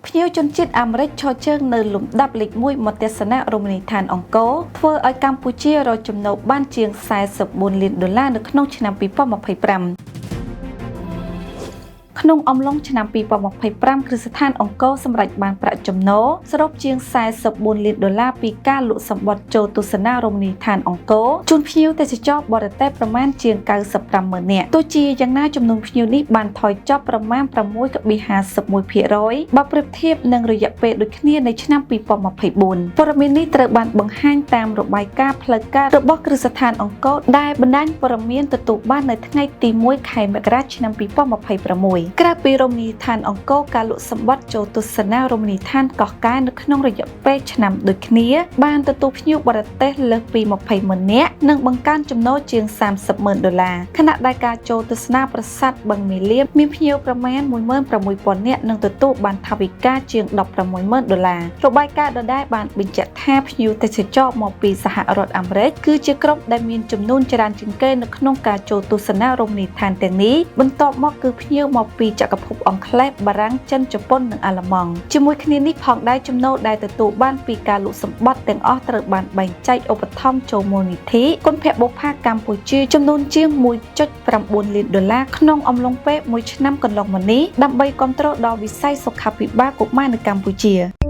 ភ្ញៀវជនជាតិអាមេរិកឈរជើងនៅលំដាប់លេខ1មកទស្សនៈរមណីយដ្ឋានអង្គរធ្វើឲ្យកម្ពុជារកចំណូលបានជាង44លានដុល្លារនៅក្នុងឆ្នាំ2025ក្នុងអំឡុងឆ្នាំ2025គ្រឹះស្ថានអង្គរសម្រេចបានប្រាក់ចំណូលសរុបជាង44លានដុល្លារពីការលក់សំបុត្រចូលទស្សនារមណីយដ្ឋានអង្គរជូនភ្ញៀវទេសចរបរទេសប្រមាណជាង95ម៉ឺននាក់ទោះជាយ៉ាងណាចំនួនភ្ញៀវនេះបានថយចុះប្រមាណ6.51%បើប្រៀបធៀបនឹងរយៈពេលដូចគ្នានៃឆ្នាំ2024ព័ត៌មាននេះត្រូវបានបង្ហាញតាមរបាយការណ៍ផ្លូវការរបស់គ្រឹះស្ថានអង្គរដែលបណ្ដាញព័ត៌មានទទួលបាននៅថ្ងៃទី1ខែមករាឆ្នាំ2026ក្រៅពីរមណីយដ្ឋានអង្គរការលក់សំបុត្រចូលទស្សនារមណីយដ្ឋានកោះកែនៅក្នុងរយៈពេលឆ្នាំដូចគ្នាបានទទួលភ្ញៀវបរទេសលើសពី20ម៉ឺននាក់និងបង្កើនចំណូលជាង30ម៉ឺនដុល្លារខណៈដែលការចូលទស្សនាប្រាសាទបឹងមាលាមានភ្ញៀវប្រមាណ16000នាក់និងទទួលបានថវិកាជាង16ម៉ឺនដុល្លាររបាយការណ៍ដដែលបានបញ្ជាក់ថាភ្ញៀវទេសចរមកពីសហរដ្ឋអាមេរិកគឺជាក្រុមដែលមានចំនួនច្រើនជាងគេនៅក្នុងការចូលទស្សនារមណីយដ្ឋានទាំងនេះបន្ទាប់មកគឺភ្ញៀវមកពីចក្រភពអង់គ្លេសបារាំងចិនជប៉ុននិងអាល្លឺម៉ង់ជាមួយគ្នានេះផងដែរចំណូលដែលទទួលបានពីការលក់សំបុត្រទាំងអស់ត្រូវបានបែងចែកឧបត្ថម្ភចូលមូលនិធិគុណភបុប្ផាកម្ពុជាចំនួនជាង1.9លានដុល្លារក្នុងអំឡុងពេលមួយឆ្នាំកន្លងមកនេះដើម្បីគ្រប់គ្រងដល់វិស័យសុខាភិបាលកុមារនៅកម្ពុជា។